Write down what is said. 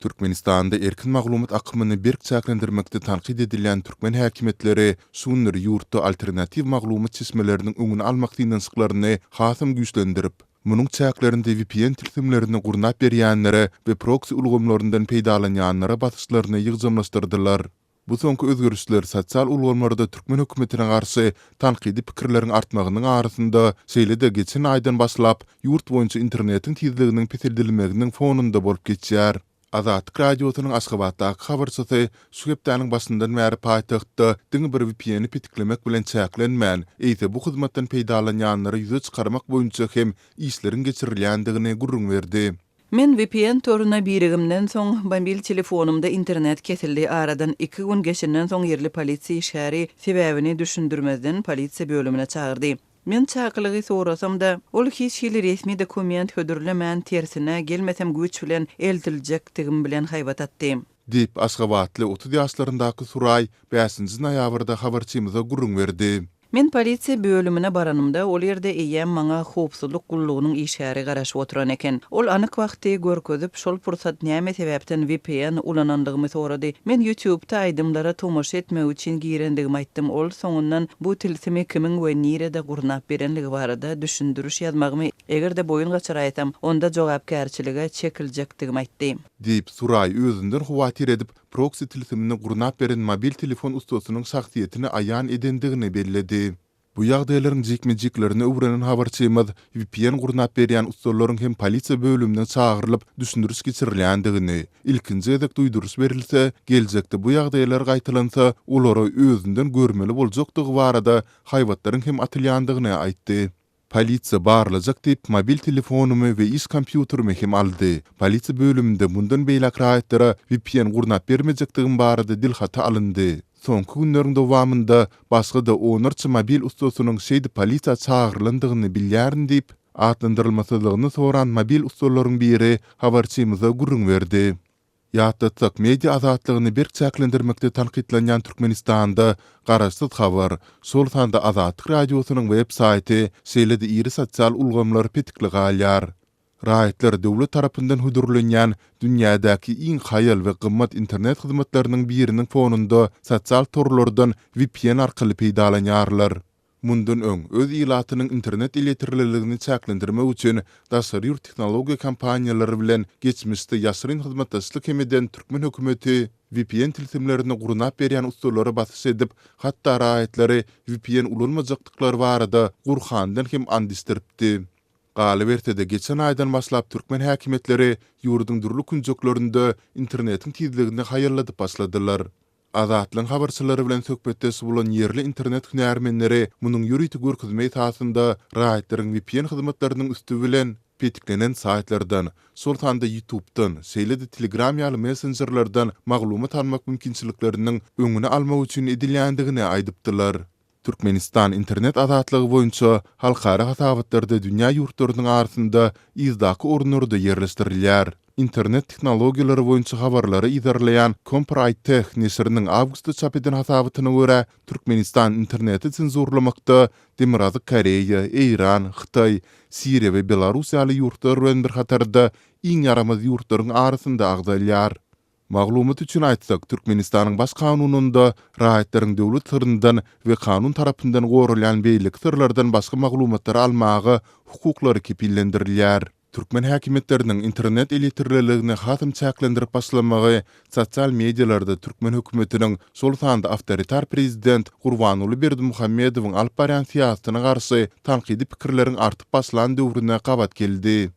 Türkmenistanda erkin maglumat akymyny berk çäklendirmekde tankyt edilýän türkmen häkimiýetleri şu günler ýurtda alternatiw maglumat çeşmeleriniň öňüni almak synanyşyklaryny hasam güýçlendirip, munuň çäklerinde vpn tilsimlerini gurnap berýänlere we proksi ulgamlaryndan peýdalanýanlara basyşlaryny ýygjamlaşdyrdylar. Bu soňky özgerişler sosial ulgamlarda türkmen hökümetine garşy tankydy pikirleriň artmagynyň arasynda, şeýle-de geçen aýdan başlap ýurt boýunça internetiň tizliginiň peseldilmeginiň fonunda bolup geçýär. Azatlyk Radiosynyň Aşgabatdaky habarçysy şu hepdäniň başyndan bäri paýtagtda diňe bir VPN-i petiklemek bilen çäklenmän, eýse bu hyzmatdan peýdalanýanlary ýüze çykarmak boýunça hem işleriň geçirilýändigini gürrüň berdi. Men vpn toruna birigimden soň, mobil telefonymda internet kesildi. Aradan iki gün geçenden soň ýerli polisiýa işgäri sebäbini düşündirmezden polisiýa bölümine çagyrdy. Men çakylygy sorasam-da, ol hiç hili resmi dokument hödürlemän, tersine, gelmesem güýç bilen eltiljekdigim bilen haýbat atdy. Diýip, aşgabatly 30 ýaşlaryndaky Suraý bäşinji noýabrda habarçymyza gürrüň berdi. Men polisiýa bölümine baranymda, ol ýerde eýýäm maňa howpsuzlyk gullugynyň işgäri garaşyp oturan eken. Ol anyk wagty görkezip, şol pursat näme sebäpden vpn ulanandygymy sorady. Men YouTube-da aýdymlara tomaşa etmek üçin girendigimi aýtdym. Ol soňundan bu tilsimi kimiň we nirede gurnap berenligi barada düşündiriş ýazmagymy, eger-de boýun gaçyraýsam, onda jogapkärçilige çekiljekdigimi aýtdy. Diýip, Suraý özünden howatyr edip, proksi tilsimini gurnap beren mobil telefon ussasynyň şahsyýetini aýan edendigini belledi. Bu ýagdaýlaryň jikme-jiklerini öwrenen habarçymyz vpn gurnap berýän ussalaryň hem polisiýa bölümine çagyrylyp, düşündiriş geçirilýändigini, ilkinji gezek duýduryş berilse, geljekde bu ýagdaýlar gaýtalansa, olara özünden görmeli boljakdygy barada haýbatlaryň hem atylýandygyny aýtdy. Polisiýa barlajak diýip, mobil telefonymy we iş kompýuterimi hem aldy. Polisiýa bölüminde mundan beýläk raýatlara vpn gurnap bermejekdigim barada dilhaty alyndy. Soňky günleriň dowamynda başga-da onlarça mobil ussasynyň şeýdip polisiýa çagyrylandygyny bilýärin diýip, atlandyrylmasyzlygyny soran mobil ussalaryň biri habarçymyza gürrüň berdi. Ýatlatsak, media azatlygyny berk çäklendirmekde tankytlanýan Türkmenistanda garaşsyz habar, şol sanda Azatlyk Radiosynyň web saýty, şeýle-de iri sosial ulgamlar petikli galýar. Raýatlar döwlet tarapyndan hödürlenýän dünýädäki iň haýal we gymmat internet hyzmatlarynyň biriniň fonunda sosial torlardan vpn arkaly peýdalanýarlar. Mundan öň, öz ilatynyň internet elýeterliligini çäklendirmek üçin daşary ýurt tehnologiýa kompaniýalary bilen geçmişde ýaşyryn hyzmatdaşlyk hem eden türkmen hökümeti vpn tilsimlerini gurnap berýän ussalara basyş edip, hatda raýatlary vpn ulanmajakdyklary barada Gurhandan hem and içdiripdi. Galyberse-de, geçen aýdan başlap türkmen häkimiýetleri ýurduň dürli künjeklerinde internetiň tizligini haýalladyp başladylar. Azatlygyň habarçylary bilen söhbetdeş bolan ýerli internet hünärmenleri munuň ýörite görkezme esasynda raýatlaryň vpn hyzmatlarynyň üsti bilen petiklenen saýtlardan, şol sanda YouTube-dan, şeýle-de Telegram ýaly messenjerlerden maglumat almak mümkinçilikleriniň öňüni almak üçin edilýändigini aýdypdylar. Türkmenistan internet azatlygy boýunça halkara hasabatlarda dünýä ýurtlarynyň arasynda yzdaky orunlarda ýerleşdirilýär. Internet tehnologiýalary boýunça habarlary yzarlaýan Compraitech neşiriniň awgustda çap eden hasabatyna görä, Türkmenistan interneti senzurlamakda Demirgazyk Koreýa, Eýran, Hytaý, Siriýa we Belarus ýaly ýurtlar bilen bir hatarda iň ýaramaz ýurtlaryň arasynda agzalýar. Maglumat üçin aýtsak, Türkmenistanyň Baş Kanunynda raýatlaryň döwlet syryndan we kanun tarapyndan goralýan beýleki syrlardan başga maglumatlary almaga hukuklary kepillendirilýär. Türkmen häkimiýetleriniň internet elýeterliligini hasam çäklendirip başlamagy sosial medialarda türkmen hökümetiniň, şol sanda awtoritar prezident Gurbanguly Berdimuhamedowyň alyp barýan syýasatyna garşy tankydy pikirleriň artyp başlan döwrüne gabat geldi.